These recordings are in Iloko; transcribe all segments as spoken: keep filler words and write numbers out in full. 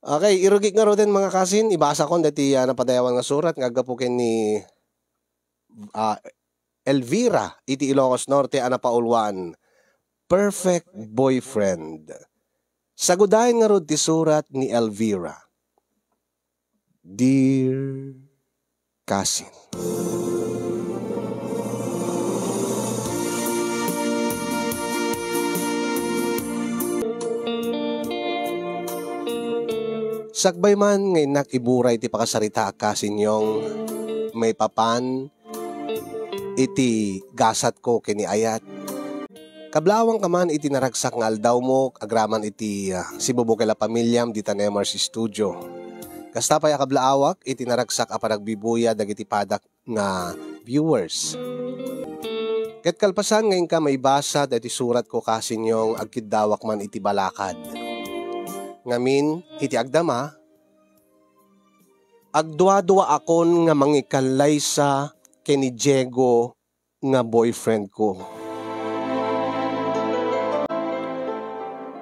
Okay, irugik ngaruden, mga kasin, ibasakon daytoy, ah, napadayawan nga surat nga aggapu ken ni, ah, Elvira iti Ilocos Norte a napauluan, Perfect Boyfriend. Sagudayen ngarud ti surat ni Elvira. Dear Kasin. Sakbay man nga innak iburay ti pakasaritaak, Kasin Yong, maipapan iti gasatko ken ni ayat. Kablaawangka man iti naragsak nga aldawmo agraman iti, ah, sibubukel a pamiliam dita Nemars Studio. Kasta pay a kablaawak iti naragsak a panagbibuya dagiti padak nga viewers. Ket kalpasan nga inka maibasa daytoy suratko, Kasin Yong, agkiddawak man iti balakad. Ngamin, iti agdama, agduaduaakon nga mangikallaysa ken ni Diego nga boyfriendko.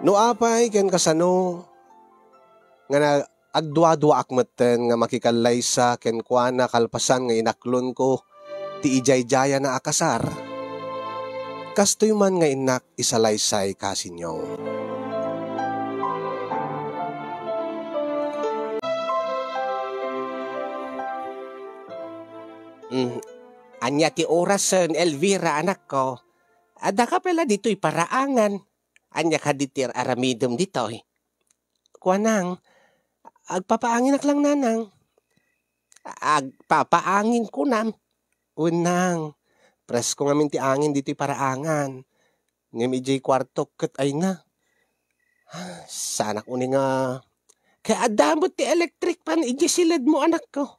No apay ken kasano nga na-, agduaduaak metten nga makikallaysa kenkuana kalpasan nga inaklonko ti ijayayanak a kasar, kastoy man nga innak isalaysay, Kasin Yong. Mm, ania ti orasen, Elvira, anakko? Addaka pay la ditoy paraangan. Ania kadi ti aramidem ditoy? Kuanang, agpapaanginak lang, nanang. Agpapaangin kunam? Wen nang, presko ngamin ti angin ditoy paraangan. Ngem idiay kuartok ket ayna. Saanak unay nga, ket adda met ti electric fan idiay siledmo, anakko.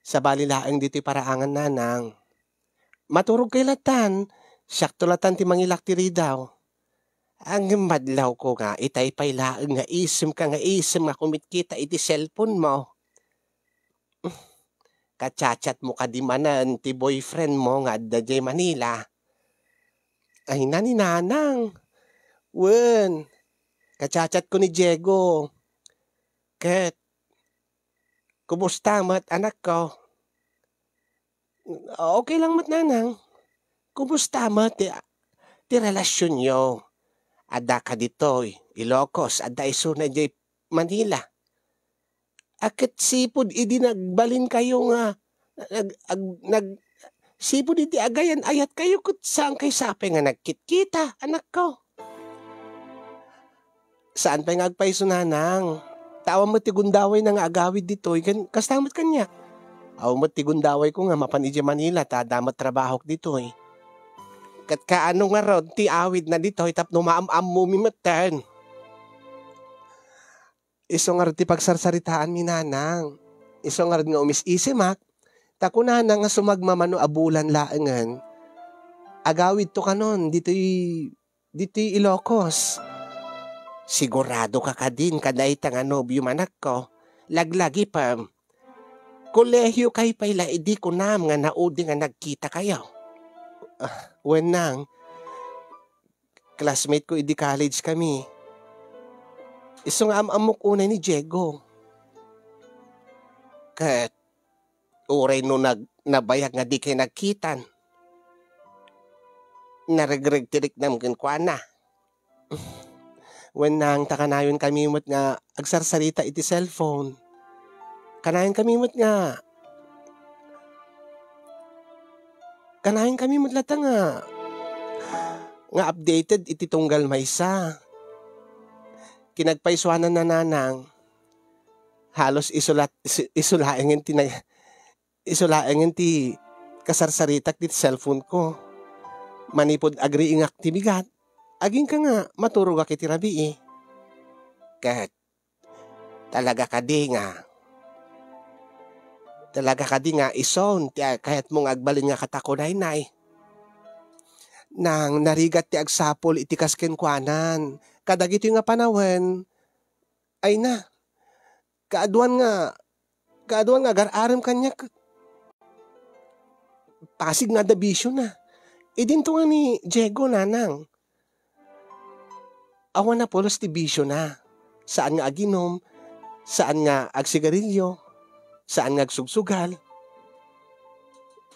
Sabali laeng ditoy paraangan, nanang. Maturogkay latan, siakto latan ti mangilak ti ridaw. Ngem madlawko nga itay pay laeng nga isemka nga isem nga kumitkita iti cellphone mo. Ka-chat-chat mo kadi manen ti boyfriend mo nga adda diay Manila? Ayna ni nanang. Wen, ka-chat-chat ko ni Diego. Ket, kumusta met, anakko? Okay lang met, nanang. Kumusta met ti, ti relasyonyo? Addaka ditoy Ilocos, adda isuna idiay Manila. A ket sipud idi nagbalinkayo nga nag-, ag-, nag-, sipud idi agayan-ayatkayo ket saankayo sapay nga nagkitkita, anakko? Saan pay nga agpayso, nanang. Ta awan met ti gundawayna nga agawid ditoy, ken kasta met kaniak. Awan met ti gundawayko nga mapan idiay Manila ta adda met trabahok ditoy. Ket kaano ngarud ti awidna ditoy tapno maam-ammomi metten? Isu ngarud ti pagsarsaritaanmi, nanang. Isu ngarud nga umis-isimak, ta kunana nga sumagmamano a bulan laengen, agawidto kanon ditoy ditoy Ilocos. Sigurado ka kadin kadayta nga nobiom, anakko? Laglagipem. Kolehiokay pay la idi kunam nga naudi nga nagkitakayo. Ah, wen nang, classmate ko idi college kami. Isu nga am-ammok unay ni Diego. Ket uray no nag-, nabayag nga dikay nagkitan. Naregreg ti riknam kenkuana. Wen nang, ta kanayon kami met nga agsarsarita iti cellphone. Kanayon kami met nga, kanayon kami met latta nga, nga updated iti tunggal maysa. Kinagpaysuanan na, nanang, halos isu lat-, isu-, isu laengen ti nag-, isu laengen ti kasarsaritak ti cellphone ko. Manipud agriingak ti bigat, agingga nga maturogak iti rabii. Ket talaga kadi nga, talaga kadi nga isun ti a-, kayatmo nga agbalin nga katakunaynay? Nang narigat ti agsapul iti kas kenkuanan kadagitoy nga panawen, ayna, kaaduan nga, kaaduan nga agar-arem kaniak. Pasig nga adda bisiona. Idinto nga ni Diego, nanang. Awan a pulos ti bisiona. saan nga aginom, saan nga agsigarilyo, saan nga agsugsugal.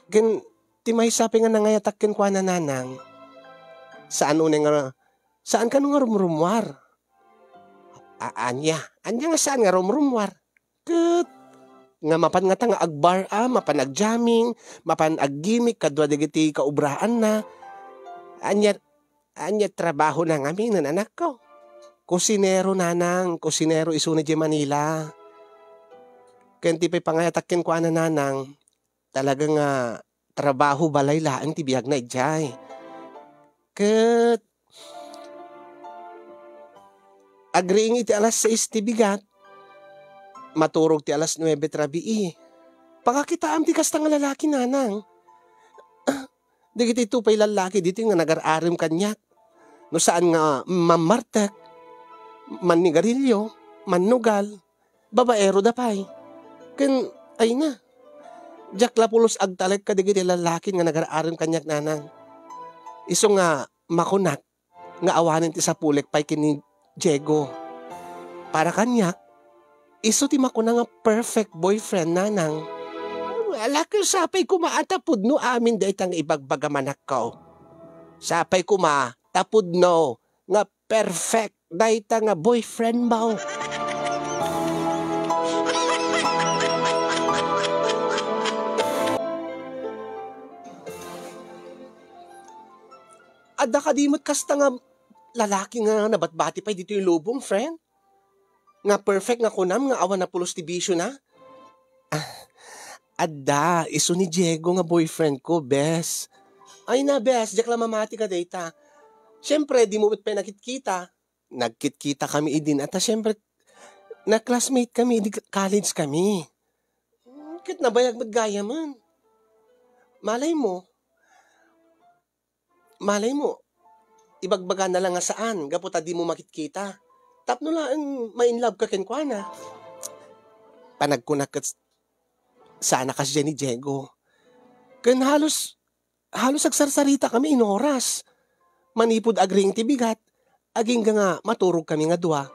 Ken ti maysa pay nga nangayatak kenkuana, Nanang, saan unay nga, saan kano nga rumrummuar. A-, ania? Ania nga saan nga rumrummuar? Ket nga mapan ngata nga agbar a, mapan agjamming, mapan aggimik kadua dagiti kaobraanna. Ania, ania trabahona ngamin, anakko? Kusinero, Nanang, kusinero isuna idiay Manila. Ken ti pay pangayatak kenkuana, Nanang, talaga nga trabaho balay laeng ti biagna idiay. Ket agriing iti alas sais ti bigat, maturog ti alas nuebe ti rabii. Pakakitaam ti kasta nga lalaki, Nanang. Dagiti pay lallaki ditoy nga nagar-arem kaniak. No saan nga mammartek, mannigarilyo, mannugal, babaero da pay. Ken, ay na. Diak la pulos agtalek kadagiti lallaki nga nagar-arem kaniak, Nanang. Isu nga makunak nga awanen ti sapulek pay ken ni Diego. Para kaniak, isu ti makuna nga perfect boyfriend, Nanang. Ala, ket sapay koma a ta pudno amin dayta nga ibagbagam, anakko. Sapay koma ta pudno nga perfect dayta nga boyfriend mo. Adda kadi met kasta nga lalaki nga nabatbati pay ditoy lubong, friend? Nga perfect nga kunam nga awan a pulos ti bisiona? Ah, adda, isu ni Diego nga boyfriend ko, bes. Ay na, bes, diak la mamati kadayta. Siyempre, dimo met pay nakitkita. Nagkitkita kami idin, at siyempre, na-classmate kami, idi college kami. Hmm, ket nabayag met gayamen. Malay mo, malay mo, ibagbagana la nga saan, gapu ta dimo makitkita. Tapno laeng ma-in love ka kenkuana. Panagkunak ket saan a kasdiay ni Diego. Ken halos, halos agsarsarita kami in oras. Manipud agriing ti bigat, agingga nga maturog kami nga dua.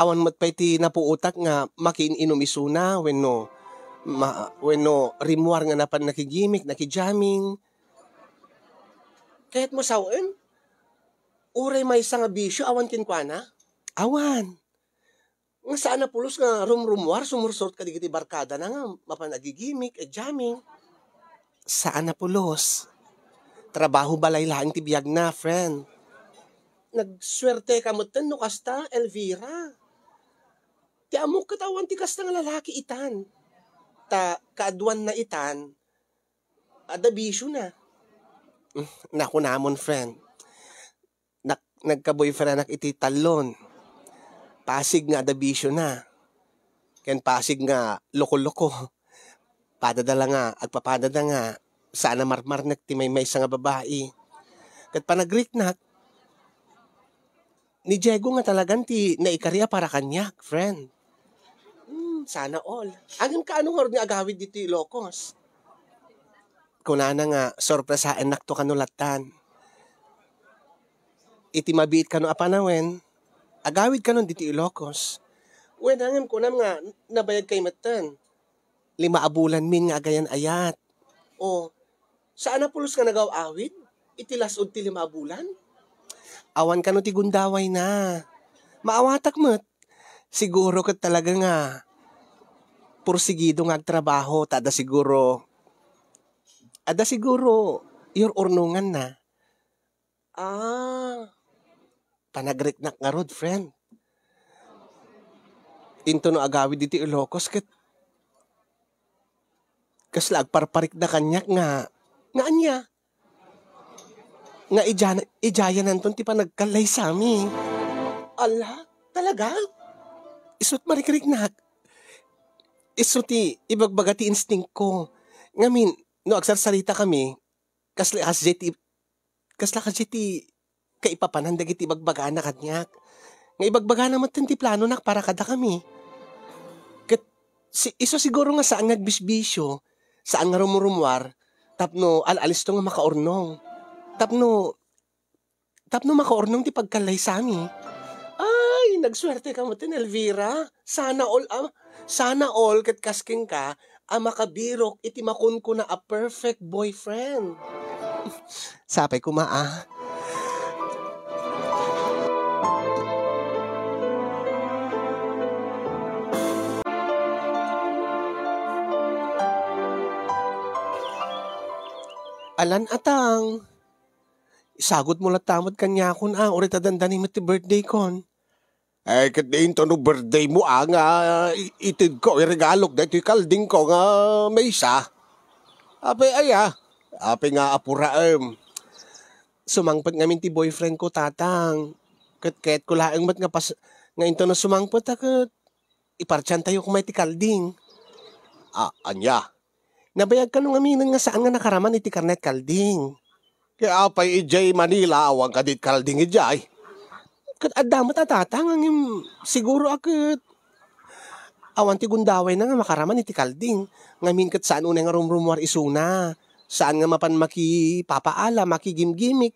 Awan met pay ti napuotak nga makiin-inom isuna wenno ma-, wenno rimmuar nga napan nakigimik, nakijamming. Kayat mo sawen? Uray maysa nga bisio awan kenkuana? Awan. Nga saan a pulos nga rumrummuar, sumursurot kadagiti barkadana nga mapan agigimik, eh, jamming. Saan a pulos. Trabaho balay laeng ti biagna, friend. Nagsuerte ka metten no kasta, Elvira. Ti ammok ket awan ti kasta nga lalaki itan. Ta kaaduanna itan, adda bisiona. Nakunamon, friend. Nak-, nagka-boyfriendak iti Talon. Pasig nga adda bisiona. Ken Pasig nga loko-loko. Padada la nga, agpapadada nga, saan a marmarnek ti maymaysa nga babai. Ket panagriknak, ni Diego nga talagan ti naikari a para kaniak, friend. Hmm, sana all. Ngem kaano ngarud nga agawid ditoy Ilocos? Kunana nga sorpresaennakto kano lattan. Iti mabiit kano a panawen, agawid kano ditoy Ilocos. Wen, ngem kunam nga nabayag kay metten. Lima a bulanmin nga agayan-ayat. O, saan a pulos nga nagaw-awid iti las-ud ti lima a bulan? Awan kano ti gundawayna. Maawatak met. Siguro ket talaga nga porsigido nga agtrabaho ta adda siguro, adda siguro iyur-urnonganna. Ah, panagriknak ngarud, friend. Into no agawid ditoy Ilocos ket kasla agparparikda kaniak nga, nga ania? Nga idiana-, idiayananton ti panagkallaysami. Ala, talaga? Isu't marikriknak. Isu ti ibagbaga ti instinct ko. Ngamin, no agsarsarita kami, kasla kasdiay ti, kasla kasdiay ti kaipapanan dagiti ibagbagana kaniak. Nga ibagbagana metten ti planonak para kadakami. Ket si-, isu siguro nga saan nga agbisbisio, saan nga rumurumuar, tapno al-alisto nga makaurnong. Tapno, tapno makaurnong ti pagkallaysami. Ay, Nagsuerteka metten, Elvira. Sana all, ah, sana all ket kas kenka a makabirok iti makunkuna a perfect boyfriend. Sapay koma, ah. Alan a Tang. Isagutmo latta met kaniakon, ah, uray ta dandani met ti birthdaykon. Eh, ket diay inton no birthdaymo, ah, nga i-, itedko, iregalok daytoy kaldingko nga maysa. Apay aya? Apay nga apuraem? Sumangpet ngamin ti boyfriendko, Tatang. Ket kayatko laeng met nga pas-, nga inton no sumangpet a ket ipartiantayo koma iti kalding. Ah, ania? Nabayag kano ngaminen nga saan nga nakaraman iti karnet kalding? Ket apay idiay Manila, awan kadi kalding idiay? Ket adda met a, Tatang, ngem siguro a ket awan ti gundawayna nga makaraman iti kalding. Ngamin ket saan unay nga rumrumuar isuna. Saan nga mapan makipapaala, makigimgimik.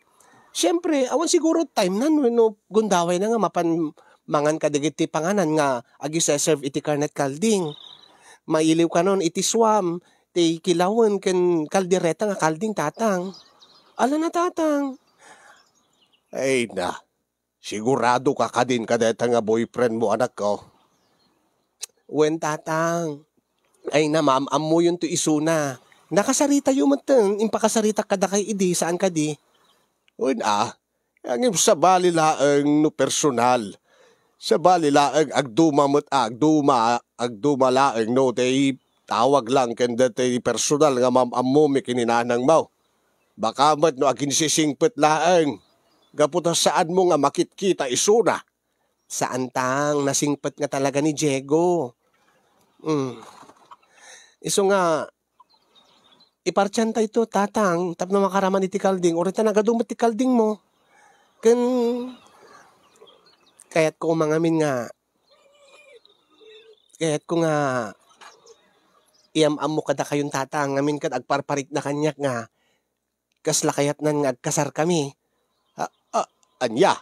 Siempre, awan siguro time nan wenno gundawayna nga mapan mangan kadagiti panganan nga agiseserve iti karnet kalding. Mailiw kanon iti suam, ti kilawen ken kaldereta nga kalding, Tatang. Alan a, Tatang. Ay na, siguradoka kadin kadayta nga boyfriendmo, anakko? Wen, Tatang. Ay na, maam-ammoyonto isuna. Nakasaritayo metten, impakasaritak kadakay idi, saan kadi? Wen a, ngem sabali laeng no personal. Sabali laeng agduma met, agduma, agduma laeng no ti tawag lang ken daytoy personal nga maam-ammomi ken ni nanangmo. Baka met no aginsisingpet laeng, gapu ta saanmo nga makitkita isuna. Saan, Tang, nasingpet nga talaga ni Diego. Mm. Isu nga, ipartiantayto, Tatang, tapno makaraman iti kalding, uray ta nagadu met ti kaldingmo. Ken, kayatko koma ngamin nga, kayatko nga iam-ammo kadakayon, Tatang, ngamin ket agparparikna kaniak nga kasla kayatnan nga agkasarkami. A-, a-, ania?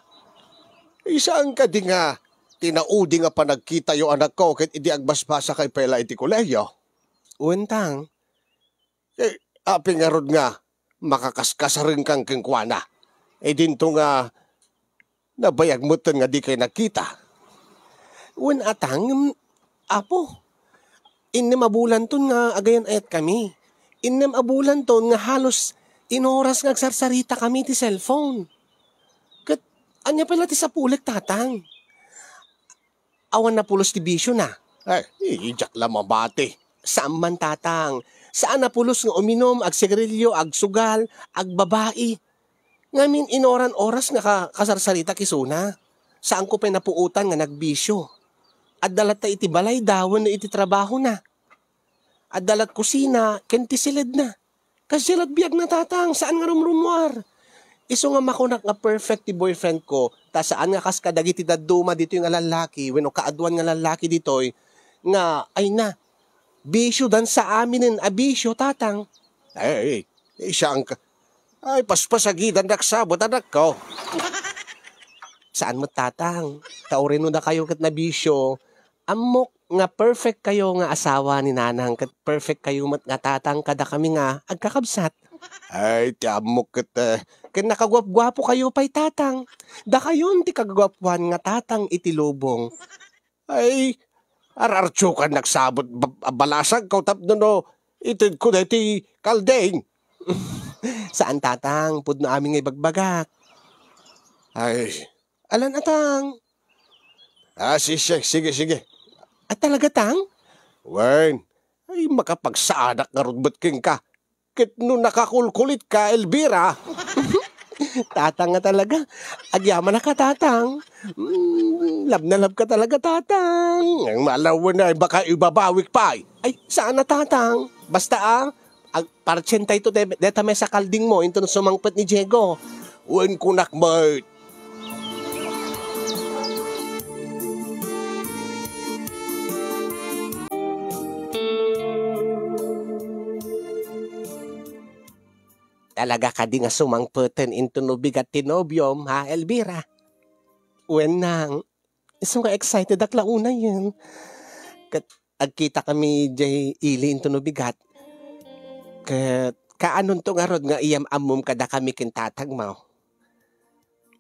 Saan kadi nga tinaudi nga panagkitayo, anakko, ket idi agbasbasakay pay la iti kolehio? Wen, Tang. Eh, apay ngarud nga makakaskasarenkan kenkuana? Eh, dinto nga nabayag metten nga dikay nagkita. Wen a, Tang, ngem, Apo, innem a bulanton nga agayan-ayatkami. Innem a bulanton nga halos inoras nga agsarsaritakami iti cellphone. Ket ania pay la ti sapulek, Tatang? Awan napulos ti bisiona. Ay, diak la mamati. Saan man, Tatang. Saan napulos nga uminum, agsigarilio, agsugal, agbabai. Ngamin, inoran oras nga ka-, kasarsaritak isuna. Saanko pay napuotan nga nagbisio. Adda latta iti balayda wenno iti trabahona. Adda lat kusina ken ti siledna. Kasdiay lat biagna, Tatang, saan nga rumrumuar. Isu nga makunak nga perfect ti boyfriendko, ta saan nga kas kadagiti dadduma ditoy nga lallaki wenno kaaduan nga lallaki ditoy nga, ay na, bisiodan sa aminen a bisio, Tatang. Ay, ay, saan ka? Ay, paspasagidannak sabet, anakko. Saan met, Tatang. Ta uray no dakayo ket nabisio, ammok nga perfect kayo nga asawa ni Nanang ket perfect kayo met nga tatang kadakami nga agkakabsat. Ay, ti ammok ket, eh, ken nakaguapguapo kayo pay, Tatang. Dakayon ti kaguapuan nga tatang iti lubong. Ay, ar-artiokan nagsabot ba-, balasagko tapno no itedko daytoy kalding. Saan, Tatang, pudno amin nga ibagbagak. Ay. Alan a, Tang? Ah, si-, si-, sige, sige. Ah, talaga, Tang? Wen, ay, makapagsaanak ngarud met kenka. Ket no nakakulkulit ka, Elvira. Tatang nga talaga. Agyamanak a, Tatang. Mm, love na love ka talaga, Tatang. Ang malawan na, baka ibabawik pay. Ay, saan a, Tatang? Basta, ah, ag-, partsentayto de-, deta maysa kaldingmo, inton sumangpet ni Diego. Wen, kunak met. Talaga kadi nga sumangpeten inton no bigat ti nobiom, ha, Elvira? Wen, Nang. Isu nga excited ak la unayen. Ket agkita kami jay ili into no bigat. Ket kaanonto ngarud nga iyam-ammom kadakami ken tatangmo?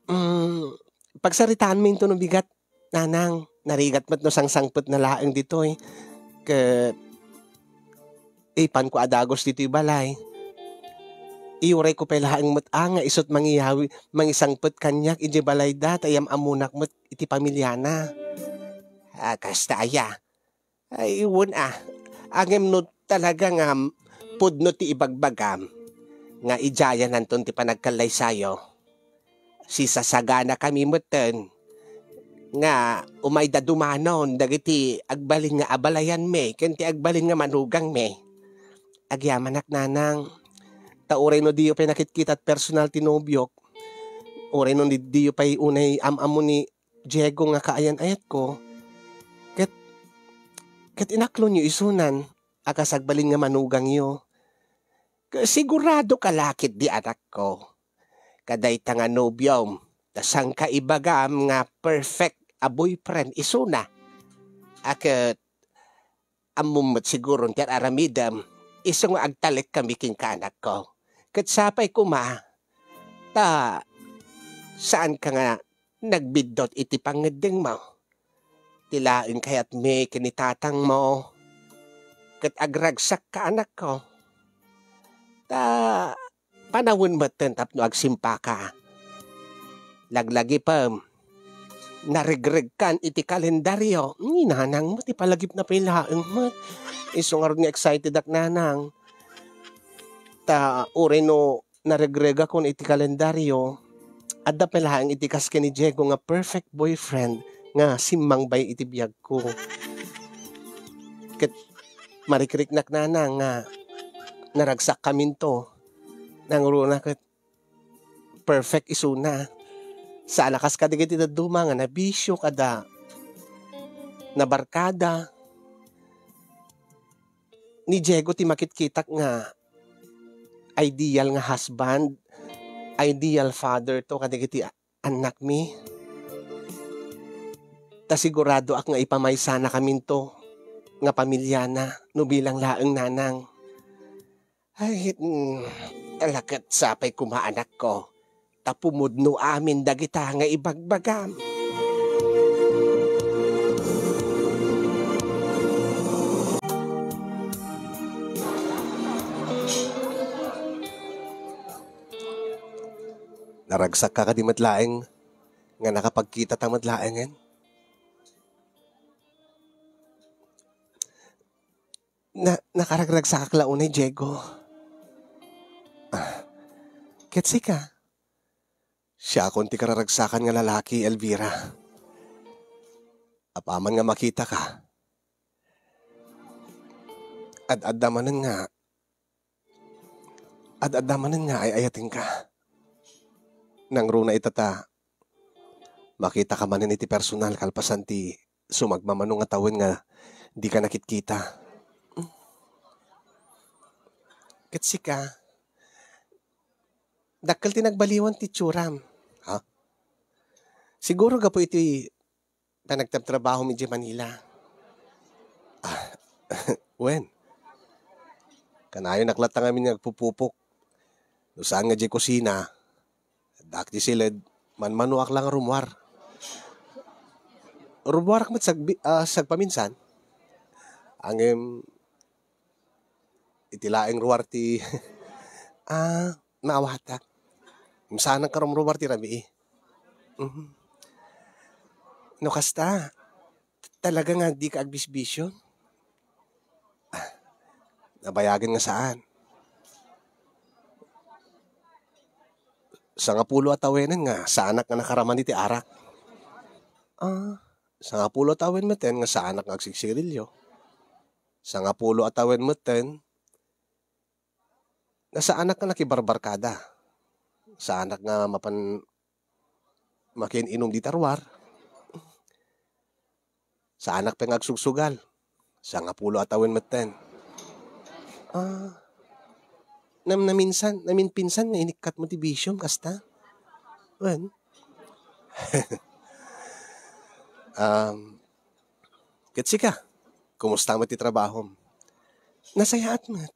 Mm, pagsaritaanmi into no bigat, Nanang, narigat met no sangsangpetna laeng ditoy. Ket ipanko a dagus ditoy balay. Iurayko pay laeng met a nga isut' mangiyawi-, mangisangpet kaniak idiay balayda ta iyam-ammonak met iti pamiliana. Ah, kasta aya? Ay, wen a. Ngem no talaga nga pudno ti ibagbagam, nga idiayananton ti panagkallaysayo, sisasaganakami metten nga umayda dumanon dagiti agbalin nga abalayanmi ken ti agbalin nga manugangmi. Agyamanak, Nanang, ta uray no diyo pay nakitkita personal ti nobiok, uray no di-, diyo pay unay am-ammo ni Diego nga kaayan-ayatko, ket, ket inaklonyo isunan a kas agbalin nga manugangyo. Sigurado ka la ketdi, anakko. Kadayta nga nobiom, ta saan ka ibagam nga perfect a boyfriend isuna. A ket ammom met siguron ti ar-aramidem isu nga agtalek kami kenka, anakko. Ket sapay koma ta saan ka nga nagbiddut iti pangngeddengmo. Ti laeng kayatmi ken ni tatangmo ket agragsakka, anakko. Ta panawen metten tapno agsimpaka. Laglagipem, naregregkan iti kalendario. Ni Nanang met, ipalagipna pay laeng met. Isu ngarud nga excited ak, Nanang. Ta uray no naregregakon iti kalendario, adda pay laeng iti kas ken ni Diego nga perfect boyfriend nga simmangbay iti biagko. Ket marikriknak, Nanang, nga naragsakkaminto. Nangruna ket perfect isuna. Saan a kas kadagiti dadduma nga nabisio kada nabarkada. Ni Diego ti makitkitak nga ideal nga husband, ideal father to kadagiti a-, annakmi. Ta siguradoak nga ipamaysanakaminto nga pamiliana no bilang laeng nanang. Ay, mm, ala ket sapay koma, anakko, ta pumudno amin dagita nga ibagbagam. Naragsakka kadi met laeng nga nakapagkitata met laengen? Na-, nakaragragsakak la unay, Diego. Ah, ket sika? Siakon ti kararagsakan nga lalaki, Elvira. Apaman nga makitaka, ad-adda manen nga, ad-adda manen nga ay-ayatenka. Nangruna ita ta makitaka manen iti personal kalpasan ti sumagmamano nga tawen nga dika nakitkita. Ket sika, dakkel ti nagbaliwan ti itsuram. Ha? Siguro gapu iti panagtrabtrabahom idiay Manila. Ah, wen. Kanayonak latta ngamin nga agpupupok. No saan nga diay kusina, addaak diay siled, manmanoak la nga rummuar. Rummuarak met sagbi-, ah, sagpaminsan. Ngem iti laeng ruar ti, ah, maawatak. Saanak nga rumruar ti rabii. Mhm. No kasta, talaga nga dika agbisbisio? Ah, nabayagen nga saan. Sangapulo a tawenen nga saanak nga nakaraman iti arak. Ah, sangapulo a tawen metten nga saanak nga agsigsigarilio. Sangapulo a tawen metten nga saanak nga nakibarbarkada. Saanak nga mapan makin-inum dita ruar. Saanak pay nga agsugsugal. Sangapulo a tawen metten. Ah, nam-, naminsan, naminpinsan nga inikkatmo ti bisiom, kasta? Wen? Um, ket sika, kumusta met ti trabahom? Nasayaat met.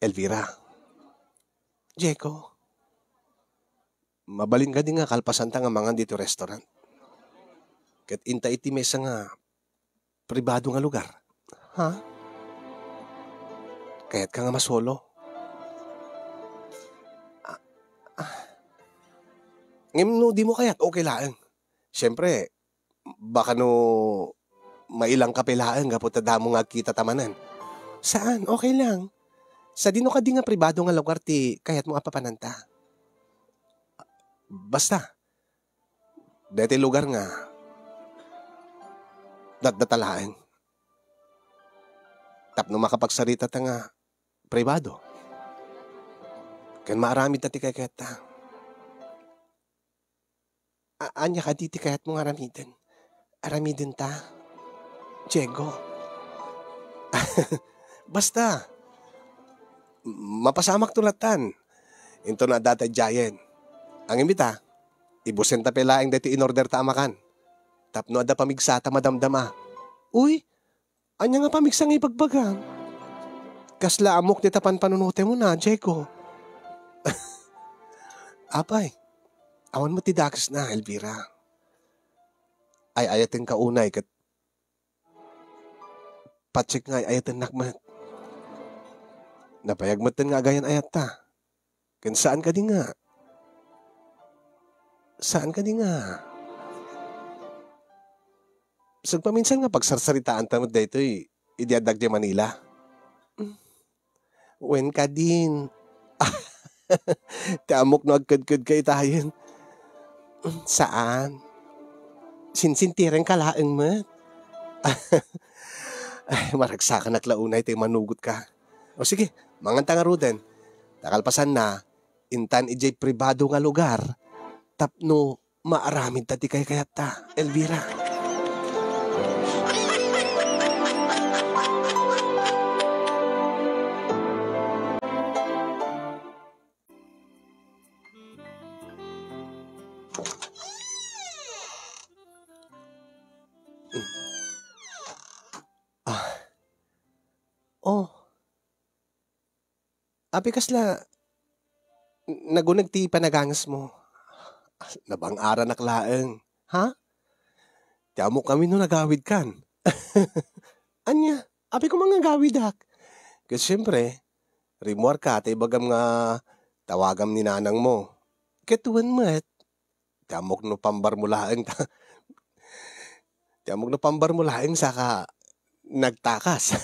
Elvira. Jeko. Mabalin kadi nga kalpasanta nga mangan ditoy restaurant? Ket inta iti mesa nga pribado nga lugar. Ha? Kayatka nga masolo? Ah, ah. Ngem no dimo kayat, okay laeng. Siyempre, baka no mailangka pay laeng gapu ta damo nga agkitata manen. Saan, okay lang. Sadino kadi nga pribado nga lugar ti kayatmo a papananta? Basta, daytoy lugar nga datdata laeng. Tapno makapagsaritata nga pribado. Ken maaramidta ti kaykayatta. A-, ania kadi ti kayatmo nga aramiden? Aramidenta? Diego. Basta, mapasamakto lattan. Inton adda ta idiayen. Ngem ita, ibusenta pay laeng daytoy inorderta a makan. Tapno adda pamigsata madamdama. Uy, ania nga pamigsa nga ibagbagam? Kasla ammok ti tapan panunutem, Diego. Apay, awan met ti dakesna, Elvira. Ay-ayatenka unay ket patsek nga ay-ayatennak met. Nabayag metten nga agayan-ayatta. Ken saan kadi nga, saan kadi nga, sagpaminsan nga pagsarsaritaanta met daytoy idi addak diay Manila. Wen kadin. Ti ammok no agkedkedka itayen. Saan. Sinsintirenka laeng met. Ay, maragsakanak la unay ti manugotka. O sige, manganta ngaruden. Ta kalpasanna, intan idiay pribado nga lugar tapno maaramidta ti kaykayatta, Elvira. Ah. Oh. Apay kasla naguneg ti panagangesmo? Nabang-aranak laeng. Ha? Ti ammok ngamin no nagawidkan. Ania? Apay koma nga agawidak? Ket siempre, rimmuarka ta ibagam nga tawagam ni nanangmo. Ket wen met, ti ammok no pambarmo laeng ta, ti ammok no pambarmo laeng saka nagtakas.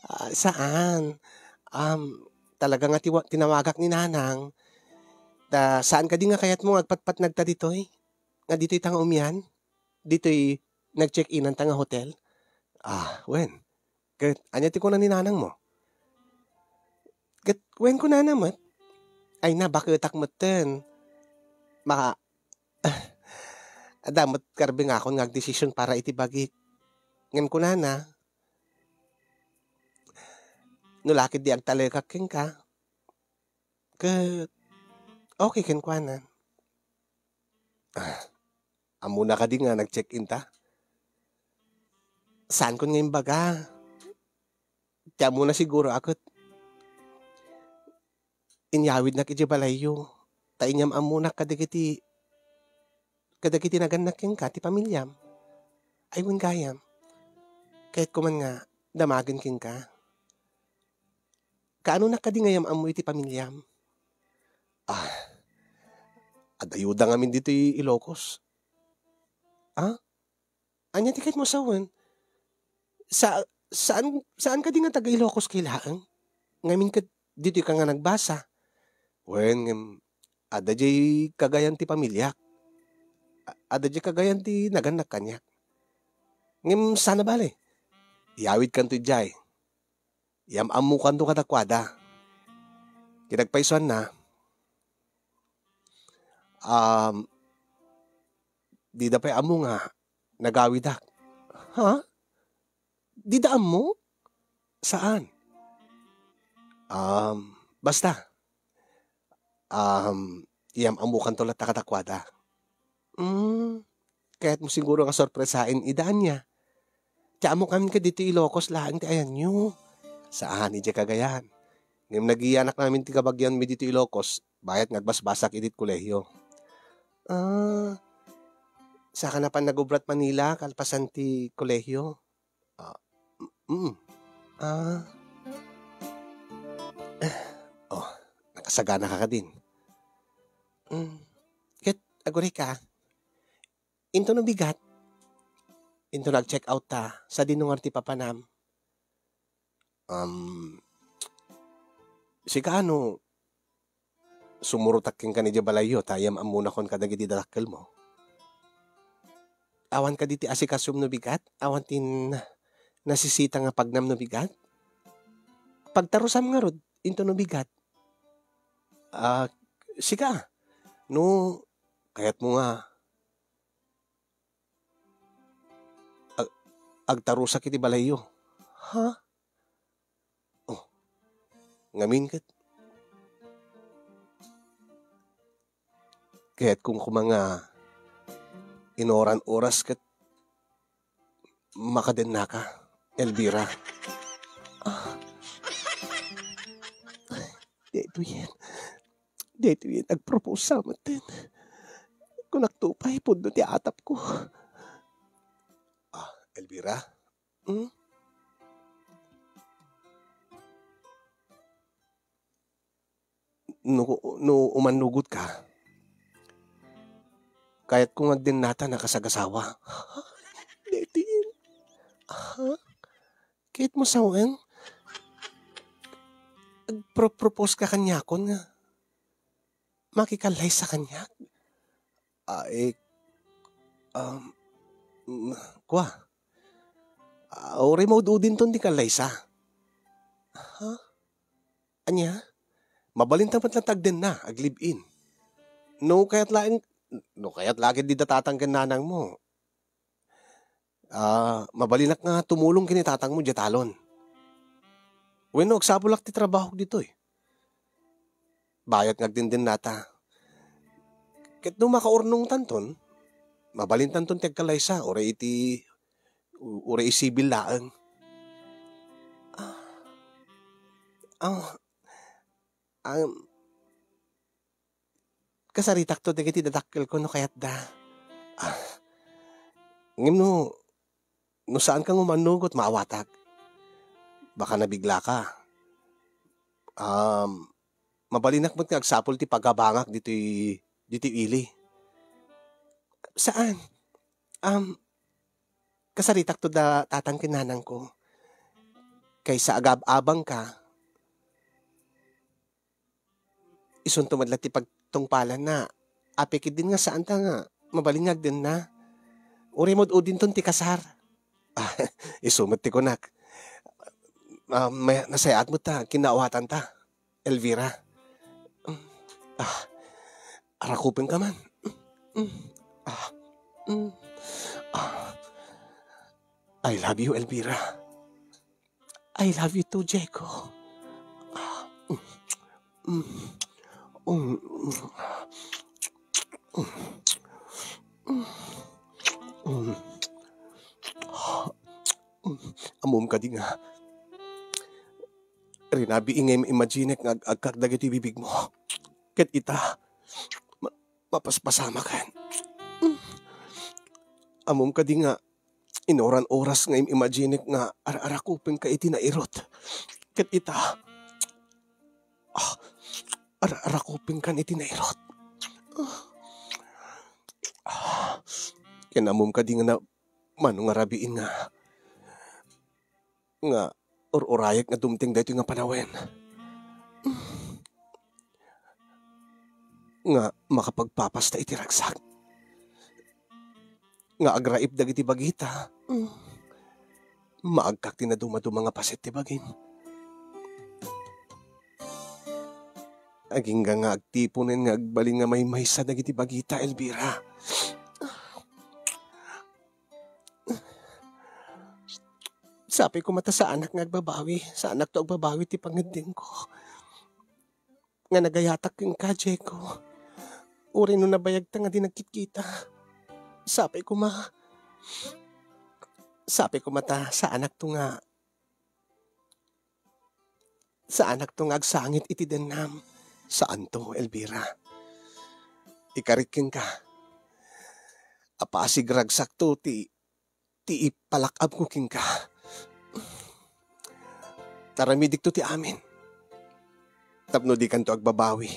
Ah, saan. Um, talaga nga tiwa-, tinawagak ni nanang. Ta, saan kadi nga kayatmo nga agpatpatnagta ditoy? Nga ditoy ta nga umian? Ditoy nag-check-inanta nga hotel? Ah, wen. Ket ania ti kuna ni nanangmo? Ket wen kunana met, ay, nabaketak metten. Ma-, adda met karbengakon nga agdesisyon para iti bagik. Ngem kunana, no la ketdi agtalekak kenka, ket okay kenkuana. Ah, ammona kadi nga nag-check-in ta? Saankon nga imbaga. Ti ammona siguro a ket inyawidnak idiay balayyo. Ta inyam-ammonak kadagiti, kadagiti nagannak kenka ti pamiliam. Ay, wen gayam. Kayatko man nga damagen kenka. Kaanonak kadi nga yam-ammo iti pamiliam? Ah, adda ayuda ngamin ditoy Ilocos. Ah? Ania ti kayatmo a sawen? Sa-, saan, saan kadi nga taga-Ilocos kay laeng? Ngamin ket ditoy ka nga nagbasa. Wen, ngem adda diay kagayan ti pamiliak. A-, adda diay kagayan ti nagannak kaniak. Ngem saan a bale. Iyawidkanto idiay. Yam-ammokanto kadakuada. Ti nagpaysuanna, um, dida pay ammo nga nagawidak. Ha? Dida ammo? Saan? Um, basta. Um, Iyam-ammokanto latta kadakuada. Hmm, kayatmo siguro nga sorpresaen ida ania? Ti ammok ngamin ket ditoy Ilocos laeng ti ayanyo. Saan, idiay Cagayan. Ngem nagiyanak ngamin ti kabagianmi ditoy Ilocos, bayat nga agbasbasak iti kolehio. Ah, saka napan nagubrat Manila kalpasan ti kolehio? Ah, mm. Ah. Oh, nakasaganaka kadin. Mm. Ket, agurayka, into no bigat? Into nag-check out ta, sadino ngarud ti papanam? Um, sika no, sumurotak kenka idiay balayyo, ta iyam-ammonakon kadagiti dadakkelmo. Awan kadi ti asikasum no bigat? Awan ti n-, nasisita nga pagnam no bigat? Pagtarusam ngarud, into no bigat? Ah, sika, no kayatmo nga ag-, agtarusak iti balayyo. Ha? Oh, ngamin ket. Kayatko koma nga inoran oras ket makadennaka, Elvira. Ah. Daytoyen. Daytoyen, agpropose sa metten. Kunakto pay, pudno ti atapko. Ah, Elvira? Hmm? No, no umannugotka, kayatko nga agdennata a kasagasawa. Daytoyen. Ha? Kayatmo sawen? Agpro-, propose ka kaniakon nga makikallaysa kaniak? Ah, eh, um, mm, kua. Ah, uray maud-udinton ti kallaysa. Ha? Ania? Mabalinta met latta agdenna, ag-live-in. No kayat laeng, no kayat la ket dida tatang ken nanangmo. Ah, mabalinak nga tumulong ken ni tatangmo diay talon. Wenno agsapulak ti trabahok ditoy. Bayat nga agdendennata. Ket no makaurnongtanton, mabalintanton ti agkallaysa, uray iti, uray isibil laeng. Ah, ah, um, kasaritakto dagiti dadakkelko no kayatda. Ah, ngem no, no saanka nga umannugot, maawatak. Baka nabiglaka. Um, mabalinak met nga agsapul ti pagabangak ditoy, ditoy ili. Saan? Um, kasaritakto da tatang ken nanangko. Kaysa agab-abangka, isunto met la ti pagtungpalanna. Apay ketdin nga saanta nga mabalin nga agdenna. Uray maud-udinton ti kasar. Ah, isu met ti kunak. Ah, may-, nasayaat met ta, kinnaawatanta, Elvira. Ah, arakupenka man. Ah, mm, ah. I love you, Elvira. I love you too, Jeko. Ah, mm, mm, mm, mm, mm, mm. Ammom kadi nga rinabii nga im-imaginek nga ag-agkak dagiti bibigmo. Ket ita, ma-, mapaspasamaken. Ammom kadi nga inuran oras nga im-imaginek nga ar-arakupenka iti nairut. Ket ita, ah, ar-arakupenkan iti nairut. Ah, ken ammom kadi nga na-, mano nga rabiin nga, nga ur-urayek nga dumteng daytoy nga panawen. Nga makapagpapasta iti ragsak. Nga agraip dagiti bagita. Maagkak ti nadumaduma nga paset ti bagim. Agingga nga agtiponen nga agbalin nga maymaysa dagiti bagita, Elvira. Sapay koma ta saanak nga agbabawi, saanakto agbabawi ti pangngeddengko. Nga nagayatak kenka, Jeko. Uray no nabayagta nga di nagkitkita. Sapay koma. Sapay koma ta saanakto nga, saanakto nga agsangit iti dennam. Saanto, Elvira. Ikarik kenka. Apasigragsakto ti, ti ipalak-abko kenka. Taramidikto ti amin. Tapno dikanto agbabawi.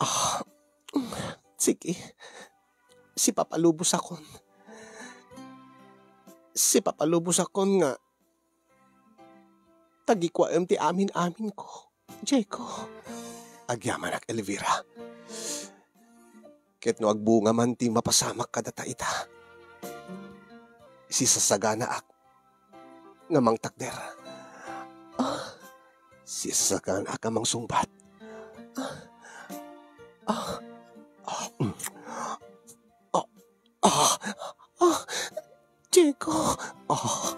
Ah, sige. Sipapalubosakon. Sipapalubosakon nga tagikuaem ti amin-aminko, Diego. Agyamanak, Elvira. Ket no agbunga man ti mapasamak kadata ita, sisasaganaak nga mangtakder. Ah, sisasaganaak nga mangsungbat. Ah, ah, ah, mm. Ah, ah, ah, Diego. Ah,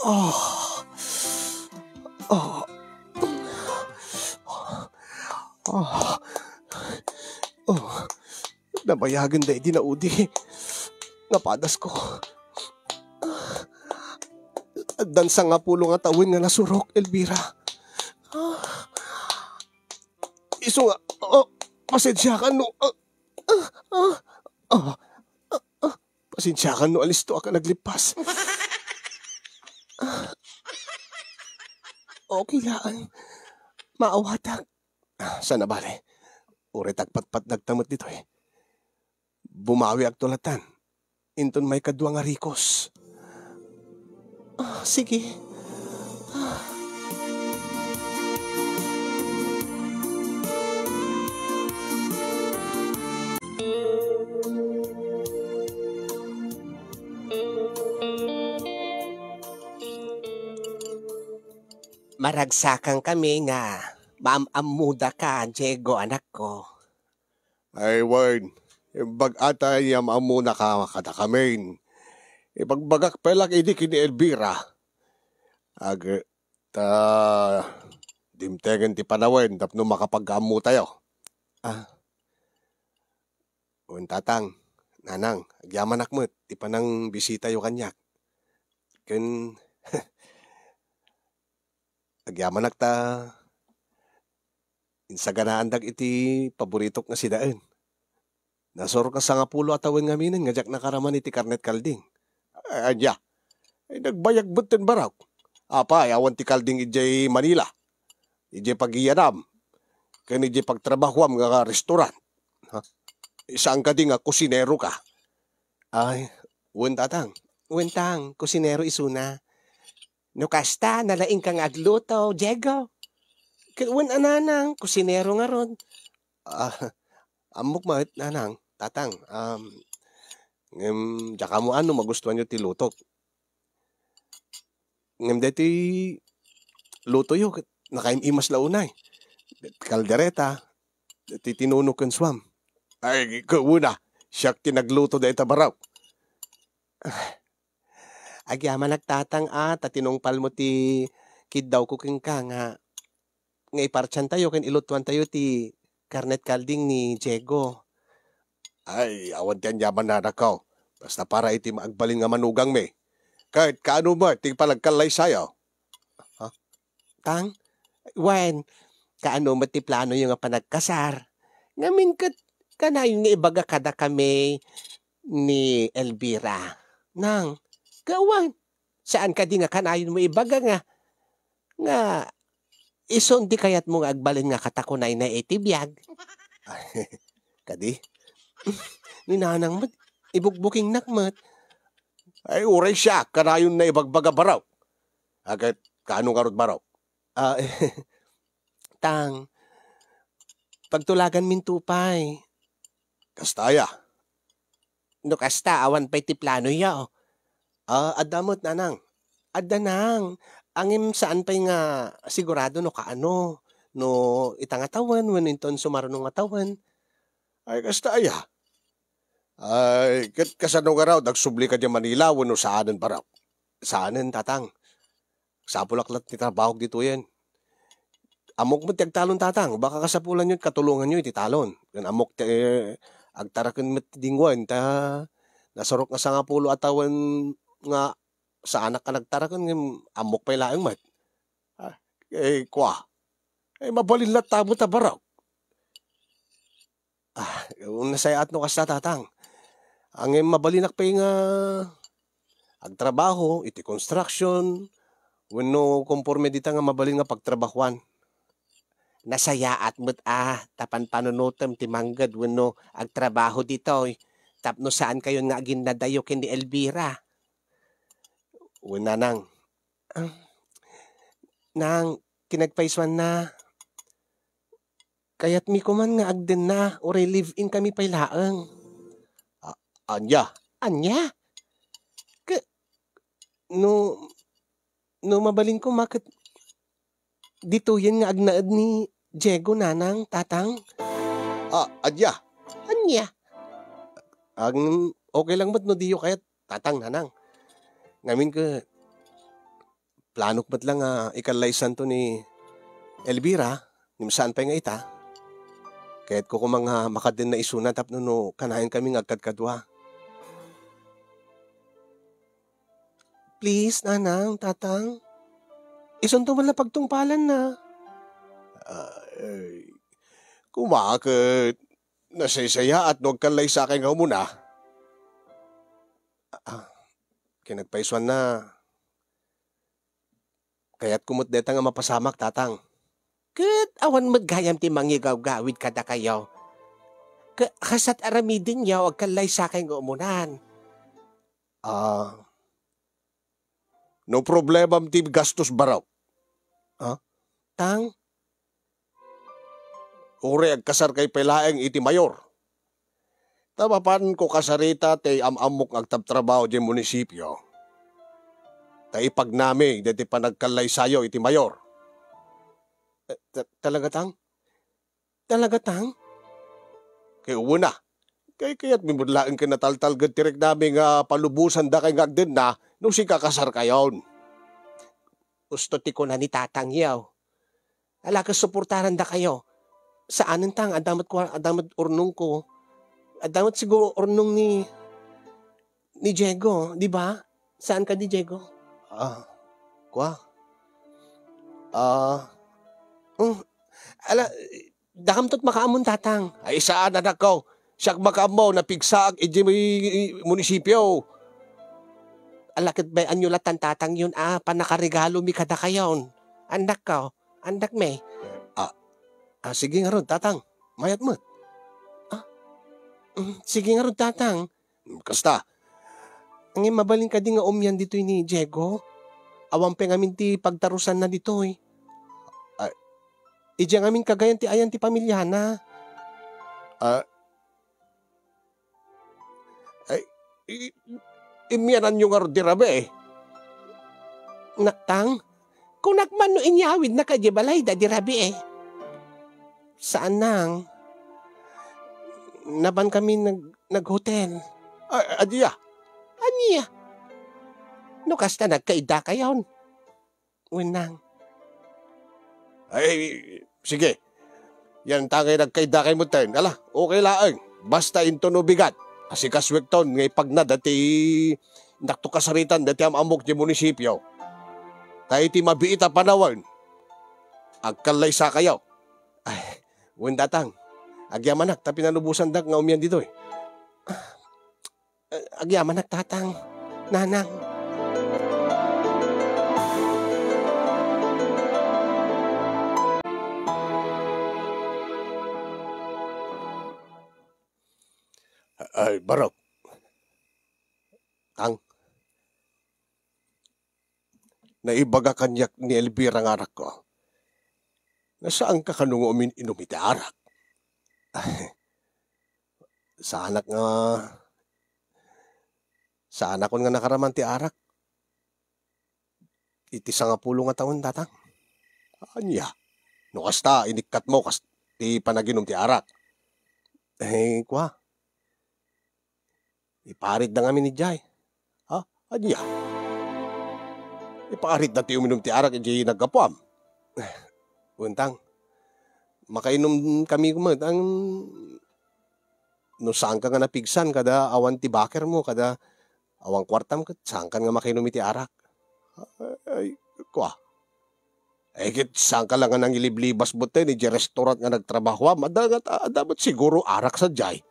ah, ah, ah, ah. Nabayagen daydi naudi. Napadasko. Addan sangapulo nga tawen nga nasurok, Elvira. Ah. Isu nga, oh, pasensiakan no, ah, ah, ah, ah, ah, pasensiakan no alistoak a naglippas. Ah, okay laeng. Maawatak. Ah, sana bale. Uray tagpatpatdagta met ditoy. Bumawiakto lattan. Inton maikadua nga rikos. Ah, sige. Ah. Maragsakankami nga maam-ammodaka, Diego, anakko. Ay, wen, imbag ata nga maammonaka kadakamin. Ibagbagak pay laeng idi ken ni Elvira. Ag-, ta, dimtengen ti panawen tapno makapag-ammotayo. Ah. Wen, tatang, nanang, agyamanak met ti panangbisitayo kaniak. Ken, agyamanak ta insaganaandak iti paboritok nga sidaen. Nasurok a sangapulo a tawen ngaminen nga diak nakaraman iti karnet kalding. Ay, ania? Ay, nagbayag met ten baraok. Apay, awan ti kalding idiay Manila, idiay pagiyanam, ken idiay pagtrabahoam nga restaurant. Ha? Saan kadi nga kusinero ka? Ay, wen, tatang. Wen, tang, kusinero isuna. No kasta, nalaingka nga agluto, Diego. Ket wen a nanang, kusinero ngarud. Ah, ammok met, nanang, tatang. Um, ngem, diak ammoan no magustuanyo ti lutok. Ngem daytoy lutoyo, ket nakaim-imas la unay. Kaldereta, ti tinuno ken suam. Ay, kuna, siak ti nagluto dayta baraok. Agyamanak, tatang, a, ta tinungpalmo ti kiddawko kenka nga, nga ipartiantayo ken ilutuantayo ti karnet kalding ni Diego. Ay, awan ti aniaman, nanangko. Basta para iti agbalin nga manugangmi. Ket kaano met ti panagkallaysayo? Ha? Tang? Wen, kaano met ti planoyo nga panagkasar? Ngamin ket kanayon nga ibaga kadakami ni Elvira. Nang, gawan, saan kadi nga kanayonmo ibaga nga, nga isun ti kayatmo nga agbalin nga katakunaynay iti biag? Kadi? Ni nanang met, ibugbukingnak met. Ay, uray siak, kanayonna ibagbaga baraok. Ket kaano ngarud baraok? Ah, tang, pagtulaganminto pay. Kasta aya? No kasta, awan pay ti planoyo. Ah, adda met, nanang. Adda, nang. Ngem saan pay nga sigurado no kaano, no ita nga tawen, wenno inton sumaruno nga tawen. Ay, kasta aya? Ay, ket kasano ngarud, agsubli ka diay Manila wenno saanen, baraok? Saanen, tatang. Sapulak latta ti trabahok ditoyen. Ammok met ti agtalon, Tatang. Baka kasapulanyo, katulonganyo iti talon. Ken ammok ti, eh, agtaraken met ti dingwen, ta nasurok nga sangapulo a tawen nga saanak a nagtaraken, ngem ammok pay laeng met. Ah, eh, kua. Eh, mabalin latta met a barok. Ah, nasayaat no kasta, Tatang. Ngem mabalinak pay nga agtrabaho iti construction, wenno konforme dita nga mabalin nga pagtrabahoan. Nasayaat met a ta panpanunotem ti mangged wenno agtrabaho ditoy tapno saankayon nga aginnadayo ken ni Elvira. Wen, Nanang. Ah, Nang, kinagpaisuanna. Kayatmi koman nga agdenna, uray live-in kami pay laeng. A-, ania? Ania? Ke-, no, no mabalin koma ket ditoyen nga agnaed ni Diego, Nanang, Tatang. Ah, ania? Ania? Ang okay lang met no diyo kayat, Tatang, Nanang. Ngamin ket, planok met lang nga ikallaysanto ni Elvira, ngem saan pay nga ita. Kayatko koma nga makadenna isuna tapno no kanayon kami nga agkadkadua. Please, Nanang, Tatang. Isunto man lang pagtungpalanna. Ay, koma ket nasaysayaat no agkallaysakay nga umuna. Ah, kinagpaisuanna. Kayatko met dayta nga mapasamak, Tatang. Ket awan met gayam ti mangigawgawid kadakayo. Ka-, kasat aramidenyo, agkallaysakay nga umunan. Ah, no problemam ti gastos, barok. Ah? Tang? Uray agkasarkay pay laeng iti mayor. Ta mapanko kasarita ti am-ammok nga agtabtrabaho diay munisipio. Ta ipagnami daytoy panagkallaysayo iti mayor. Eh, ta-, talaga, Tang? Talaga, Tang? Kay uwena, kay kayatmi met laeng ken nataltalged ti riknami nga palubosandakay nga agdenna no sika kasarkayon. Usto ti kuna ni Tatangyo. Ala, ket suportarandakayo. Saanen, Tang, adda met kua-, adda met urnongko. Adda met siguro urnong ni, ni Diego, di ba? Saan ka ni Diego? Ah, kua? Ah, hmm, ala, dakamto't makaammon, Tatang. Ay, saan, anakko. Siak makaammo, napigsaak idiay munisipio. Ala, ket bay-anyo lattan, Tatangyon, a pannakaregalomi kadakayon. Annakko, annakmi. Ah, ah, sige ngarud, Tatang. Mayat met. Ah, mm, sige ngarud, Tatang. Mm, kasta. Ngem mabalin kadi nga umian ditoy ni Diego? Awan pay ngamin ti pagtarusanna ditoy. Ah, idiay ngamin kagayan ti ayan ti pamiliana. Ah, Ay, i-, immiananyo ngarud di rabii? Naktang, kunak man no inyawidna kadi balayda di rabii. Saan, Nang. Napan kami nag-, naghotel. A-, ania? Ania? No kasta, nagkaidakayon. Wenang. Ay, sige. Yan tangay nagkaidakay metten. Ala, okay laeng. Basta intono bigat. Asikasuekton nga ipagna dati, inakto kasaritan dati am-ammok ti munisipio. Ta iti mabiit a panawen, agkallaysakayo. Ay, wen, Tatang. Agyamanak ta pinalubosandak nga umian ditoy. Eh, agyamanak, Tatang. Nanang. Ay, barok. Tang. Naibaga kaniak ni Elvira nga anakko. Nga saanka kano nga umin-inom iti arak? Saanak nga, saanakon nga nakaraman ti arak iti sangapulo nga tawen, Tatang. Ania? No kasta, inikkatmo kas ti panaginum ti arak. Eh, kua, iparitda ngamin idiay. Ha? Ania? Iparitda ti uminum ti arak idiay naggapuam. Wen, Tang, Makainom kami met, ang no saanka nga napigsan kada awan ti bakermo, kada awan kuartam ket saankan nga makainom iti arak. Ay, kua. Ay, ket saanka la nga nangiliblibas met ni diay restaurant nga nagtrabahoam. Adda nga, adda met siguro arak sadiay.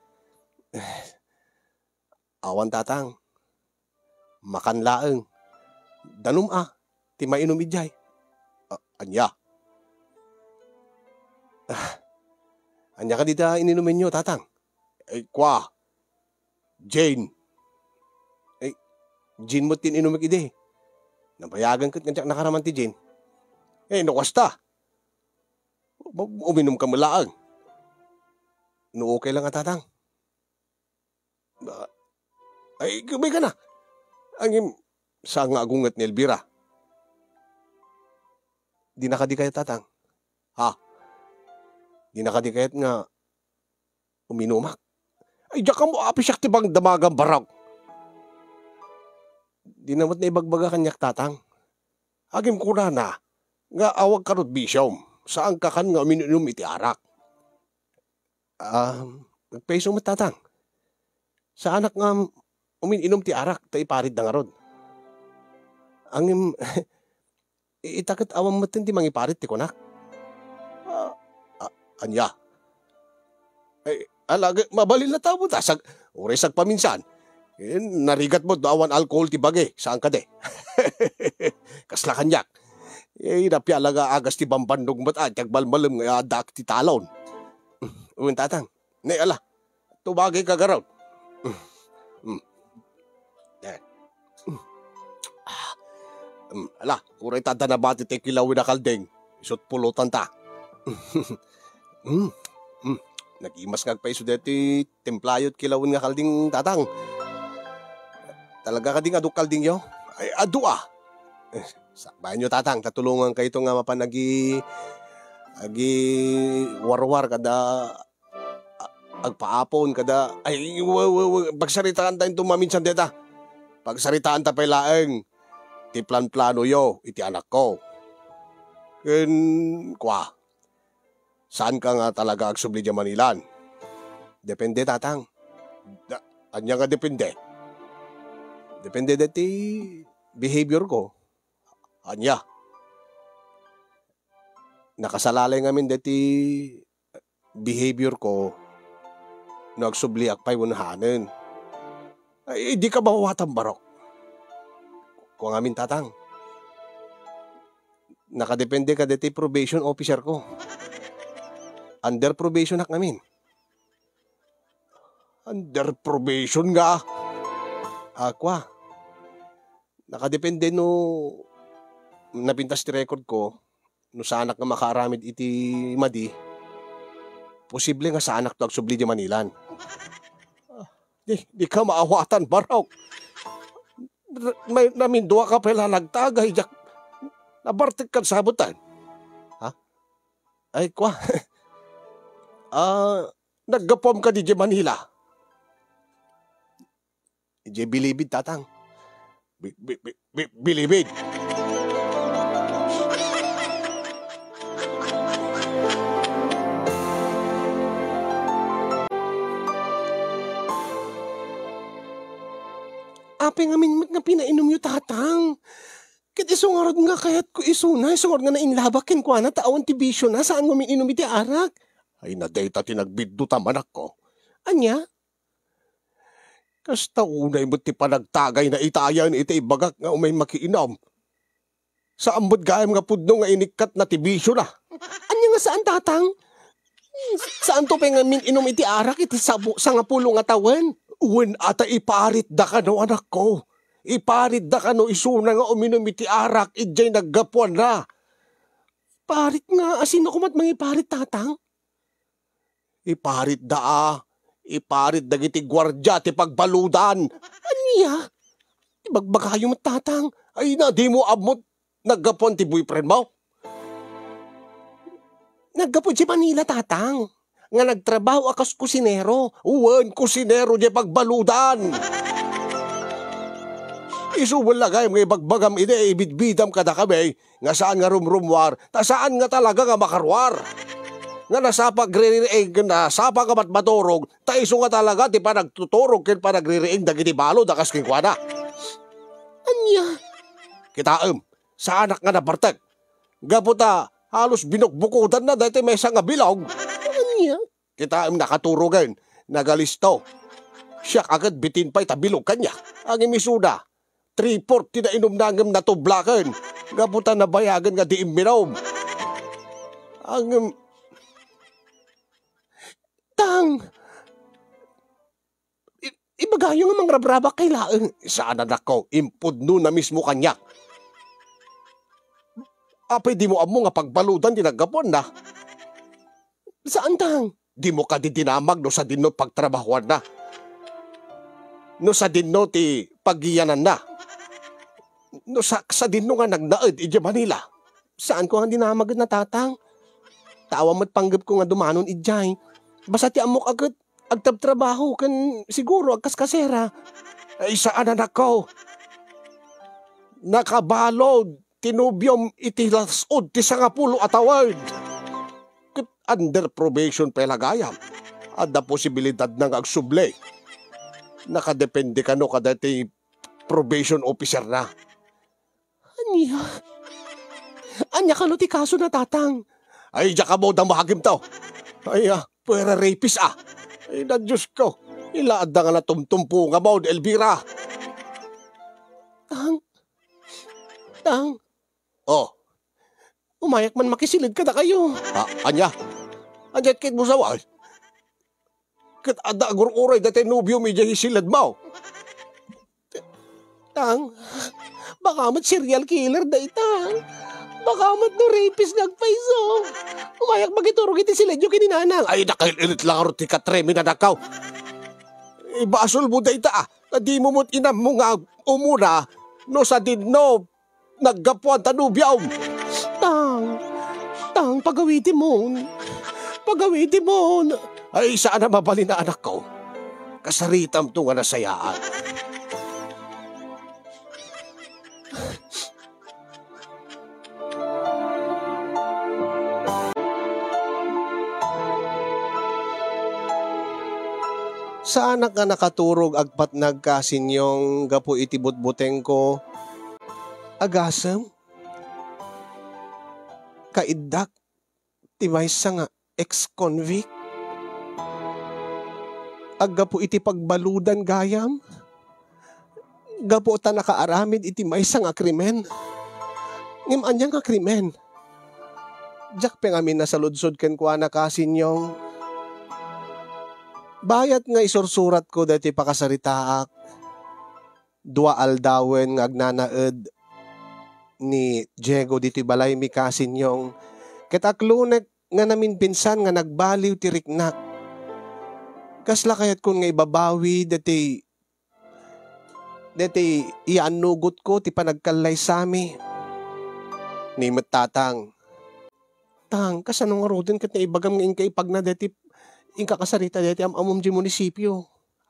Awan, Tatang. Makan laeng. Danum a ti mainum idiay. A-, ania? Ah, ania kadi ta ininumenyo, Tatang? Ay, kua. Gin. Ay, gin met ti ininummi idi. Nabayagen ket nga diak nakaraman ti gin. Eh, no kasta, ma-, uminumka met laeng. No okay lang a, Tatang. Ba-, ay, kabay ka na. Ngem, saan nga agunget ni Elvira? Dina kadi kayat, Tatang? Ha? Dina kadi kayat nga uminumak? Ay, diak ammo apay siak ti bangdamagan, Barok. Dina met naibagbaga kaniak, Tatang. Ngem kunana nga awan kano ti bisiom. Saanka kan nga uminum iti arak. Ah, agpayso met, Tatang. Saanak nga umin-inum ti arak ta iparitda ngarud. Ngem, i-, ita ket awan metten ti mangiparit ti kunak. Ah, ah, ania? Ay, ala, ge-, mabalin latta met a, sag-, uray sagpaminsan. Eh, narigat met no awan alkohol ti bagi, saan kadi? Kasla kaniak. Eh, napiala nga agas ti bambannong met a, ti agmalmalem nga addaak ti talon. Wen, Tatang. Ne, ala. Tubagika garud. Mm. Eh. Mm. Ah. Mm. Ala, uray ta adda nabati ti kilawen a kalding. Isut' pulotanta. Mm. Mm. Nagimas nga agpayso deti timplayo ti kilawen nga kalding, Tatang. Talaga kadi nga adu kaldingyo? Ay, adu a. Eh, sakbayanyo, Tatang, ta tulongankayto nga mapan agi-, agiwarwar kada a-, agpaapon kada, ay, we, we, we, pagsaritaanta inton maminsan deta. Pagsaritaanta pay laeng ti planplanoyo iti anakko. Ken, kua, saanka nga talaga agsubli diay Manilan? Depende, Tatang. Da-, ania nga depende? Depende deti behavior ko. Ania? Nakasalalay ngamin deti behavior ko no agsubliak pay wenno hanen. Ay, dika mawawatan, Barok. Kua ngamin, Tatang. Nakadepende kadeti probation officer ko. Under probation ak ngamin. Under probation nga? Ah, kua. Nakadepende no napintas ti record ko, no saanak nga makaaramid iti madi, posible nga saanakto agsubli diay Manilan. Ah, di, dika maawatan, Barok. R-, may, namindua ka pay la nagtagay, diak. Nabartek kad sabutan. Ha? Ay, kua. Ah, naggapuam kadi diay Manila? Idiay Bilibid, Tatang. Bi-, bi-, bi-, bi-, Bilibid. Apay ngamin met nga pinainumyo, Tatang? Ket isu ngarud nga kayatko isuna, isu ngarud nga nainlabak kenkuana, ta awan ti bisiona, saan nga umin-inum iti arak. Ay na dayta ti nagbiddut, manakko. Ania? Kasta unay met ti panagtagayna itayen iti ibagak nga umay makiinum. Saan met gayam nga pudno nga inikkatna ti bisiona. Ania nga saan, Tatang? Saanto pay nga umin-inum iti arak iti sabo-, sangapulo nga tawen? Wen a ta iparitda kano, anakko. Iparitda kano isuna nga uminum iti arak idiay naggapuanna. Parit nga, asino koma ti mangiparit, Tatang? Iparitda a, iparit dagiti guardia ti pagbaludan. Ania? Ibagbagayo met, Tatang. Ay na, dimo ammot naggapuan ti boyfriend mo? Naggapu diay Manila, Tatang. Nga nagtrabaho a kas kusinero. Wen, kusinero diay pagbaludan. Isu met la gayam nga ibagbagam idi, ibidbidam kadakami nga saan nga rumrummuar, ta saan nga talaga nga makaruar. nga nasapa agririing ken nasapa nga matmaturog, ta isu nga talaga ti panagtuturog ken panagririing dagiti balud a kas kenkuana. Ania? Kitaem, saanak nga nabartek. Gapu ta halos binukbukodanna daytoy maysa nga bilog. Ania? Kitaem nakaturogen, nagalisto. Siak a ket bitin pay ta bilog kaniak. Ngem isuda, three-fourth ti nainumna ngem natublaken. Gapu ta nabayagen nga di imminom. Ngem, Tang, i-, ibagayo nga mangrabrabak kay laeng. Saan, anakko, impudnona mismo kaniak. Apay dimo ammo nga pagbaludan ti naggapuanna? Saan, Tang. Dimo kadi dinamag no sadinno pagtrabahoanna? No sadinno ti paggiyananna? No sa-, sadinno nga nagnaed idiay Manila? Saanko nga dinamag, Tatang. Ta awan met panggepko nga dumanon idiay. Basta ti ammok a ket agtabtrabaho ken siguro agkaskasera. Ay, saan, anakko. Nakabalod ti nobiom iti las-ud ti sangapulo a tawen. Ket under probation pay la gayam. Adda posibilidadna nga agsubli. Nakadepende kano kadaytoy probation officerna. Ania? Ania kano ti kasona, Tatang? Ay, diak ammo, damagimto. Ay, ah, pwera rapist, ah. Ay, na Diyos ko. Ila adda nga natumtumpo nga maud, Elvira. Tang, Tang. Oh. Umayak man makisiled kadakayo. Ah, ania? Ania ket mo sawan? Ket adda agur-uray daytoy nobiom idiay siledmo. Tang, baka met serial killer dayta. Baka met no rapist nga agpayso. Umayak makiturog iti siledyo ken ni Nanang. Ay, nakailit lang ti katremi na nakaw. Ibasolmo dayta, ah. Ta dimo met inammo nga umuna no sadinno naggapuan ta nobiam. Tang, Tang, pagawitimon. Pagawitimon. Ay, saan a mabalin a anakko. Kasaritamto nga nasayaat. Saanak nga nakaturog agpatnag, Kasinyong, gapu iti butbutengko. Agasem, kaiddak ti maysa nga ex-convict. Aggapu iti pagbaludan gayam, gapu ta nakaaramid iti maysa nga krimen. Ngem ania nga krimen? Diak pay ngamin nasaludsod kenkuana, Kasinyong. Bayat nga isursuratko daytoy pakasaritaak, dua aldawen nga agnanaed ni Diego ditoy balaymi, Kasinyong, ket aklonek nga naminpinsan nga nagbaliw ti riknak. Kasla kayatkon nga ibabawi daytoy, daytoy iyaannugotko ti panagkallaysami. Ni met, Tatang. Tang, kasano ngaruden ket naibagam nga inka ipagna daytoy, inka kasarita daytoy am-ammom diay munisipio?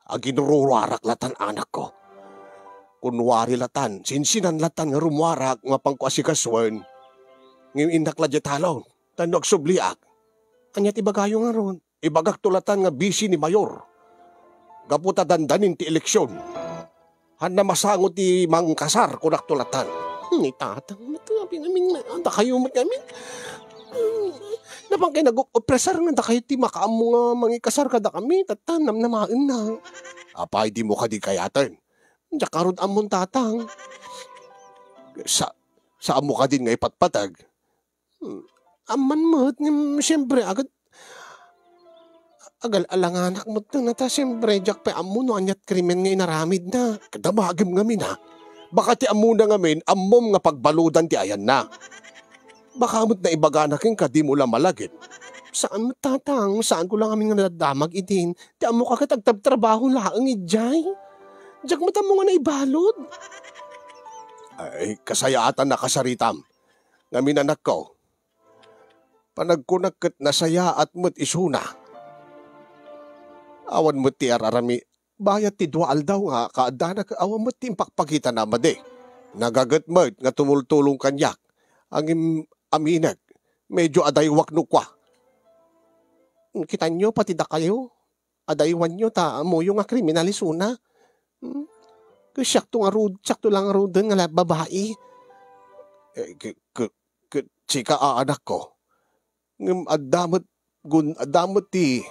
Aginruruarak latan, anakko. Kunwari latan, sinsinan latan nga rumuarak nga mapanko asikasuen. Ngem innak la diay talon, tapno agsubliak. Ania ti ibagayo ngarud? Ibagakto latan nga bisi ni Mayor. Gapu ta dandanin ti eleksion. Hanna masango ti mangkasar, kunakto latan. Ni Tatang met, abi ngamin, dakayo met ngamin. Napan kay nag-opresar nga dakayo ti makaammo nga mangikasar kadakami, Tatang, namnamaenna. Apay, dimo kadi kayaten? Diak ngarud ammon, Tatang. Sa-, saanmo kadin nga ipatpateg? Hmm, amman met, ngem siempre, agad, agal-alanganak met ta, siempre, diak pay ammo no aniat krimen nga inaramidna. Damagem ngamin, a. Baka ti ammona ngamin, ammom nga pagbaludan ti ayanna. Baka met naibagana kenka, dimo la malagip. Saan met, Tatang, saanko la ngamin nga nadamag idin. Ti ammoka ket agtabtrabaho laeng idiay. Diak met ammo nga naibalud. Ay, kasayaatan a kasaritam. Ngamin, anakko, panagkunak ket nasayaat met isuna. Awan met ti ar-arami, bayat ti dua aldaw nga kaaddanak, awan met ti impakpakitana madi. Nagaget met nga tumultulong kaniak, ngem aminek, medio adaywak no kua. Kitanyo, pati dakayo, adaywanyo ta ammoyo nga kriminal isuna. Hmm? Ket siakto ngarud, siakto la ngaruden nga la-, babai. Eh, ke-, ke-, ke-, sika a anakko. Ngem adda met gun-, adda met ti,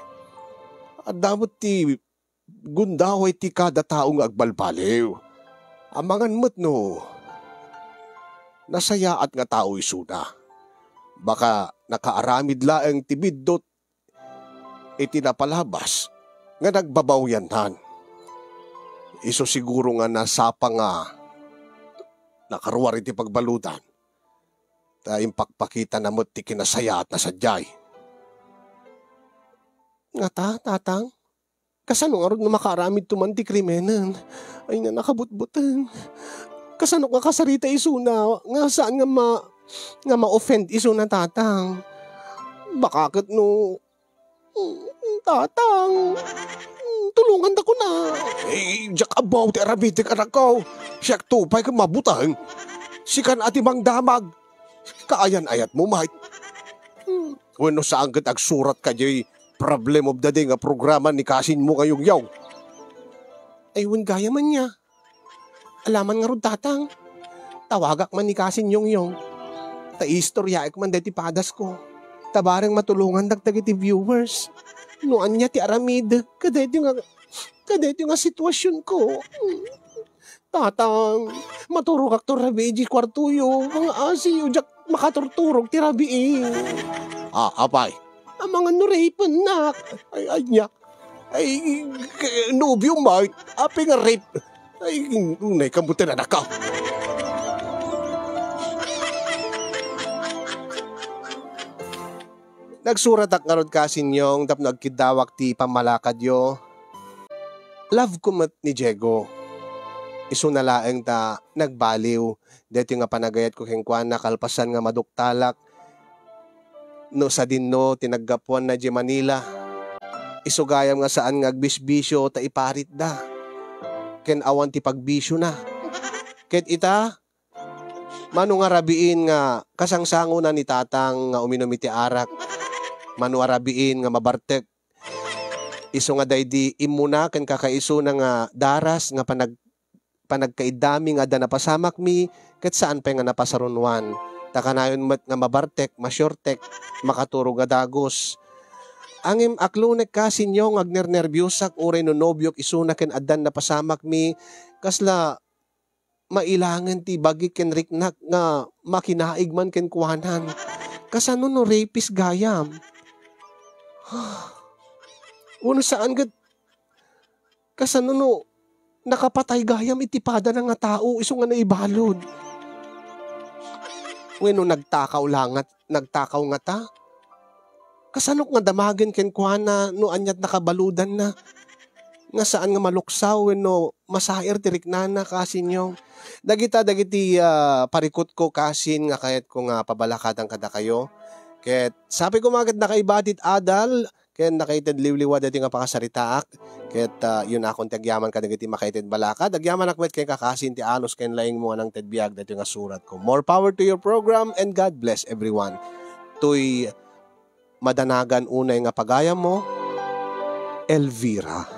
adda met ti gundaway ti kada tao nga agbalbaliw. Amangan met no nasayaat nga tao isuna. Baka nakaaramid laeng ti biddut iti napalabas nga nagbabawiannan. Isu siguro nga nasapa nga nakaruar iti pagbaludan, ta impakpakitana met ti kinasayaatna sadiay. Ngata, Tatang? Kasano ngarud no makaaramidto man ti krimenen? Ay, nga nakabutbuteng. Kasano nga kasarita isuna nga saan nga ma-, nga ma-offend isuna, Tatang? Baka ket no, mm, Tatang, mm, tulongandakon. Eh, diak ammo ti aramidek, anakko. Siakto pay ket mabuteng. Sikan a ti mangdamag. Kaayan-ayatmo, Mike. Hmm. Wenno saan ket agsurat ka diay Problem of the Day nga programa ni kasinmo nga Yongyong? Ay, wen gayam ania. Alaman ngarud, Tatang. Tawagak man ni kasin Yongyong. Ta iistoryaek man daytoy padasko. Ta bareng matulongandak dagiti viewers. No ania ti aramid, kadaytoy nga, kadaytoy nga situasionko. Tatang, maturogakto rabii idiay kuartoyo, nga asiyo, diak makaturturog ti rabii. Ah, apay? Amangan no rapennak. Ay, ania? Ay, k-, nobio, Mike. Apay nga rape? Ay, unay ka mo tinanakaw. Nagsuratak ngarud kasin Yong tapno agkiddawak ti pammalakadyo. Love ko met ni Diego. Isuna laeng ta nagbaliw daytoy nga panagayatko kenkuana kalpasan nga maduktalak no sadinno ti naggapuanna idiay Manila. Isu gayam nga saan nga agbisbisio ta iparitda ken awan ti pagbisiona. Ket ita, mano nga rabiin nga kasangsangonan ni Tatang nga uminum iti arak? Mano a rabiin nga mabartek? Isu nga daydi immuna ken kakaisuna nga daras nga panag-, panagkaiddami nga adda napasamakmi ket saan pay nga napasarunwan. Ta kanayon met nga mabartek, masiortek, makaturog nga dagus. Ngem aklonek kasin Yong nga agnernerbiosak uray no nobiok isuna ken addan napasamakmi, kasla mailangen ti bagik ken riknak nga makinaig man kenkuanan. Kasano no rapist gayam? Wenno saan ket, kasano no nakapatay gayam iti padana nga tao isu nga naibalud? Wenno nagtakaw la ngat-, nagtakaw ngata? Kasanok nga damagen kenkuana no aniat nakabaludanna nga saan nga maluksaw wenno masair ti riknana, kasin Yong? Dagita dagiti, ah, parikutko, kasin, nga kayatko nga pabalakadan kadakayo. Ket sapay koma ket nakaiba ti adal ken nakaited liwliwa daytoy nga pakasaritaak. Ket, ah, yun akon ti agyaman kadagiti makaited balakad. Agyamanak met kenka, kasin, ti anus ken laingmo nga nangted biag daytoy nga suratko. More power to your program and God bless everyone. Toy madanagan unay nga pagayammo, Elvira.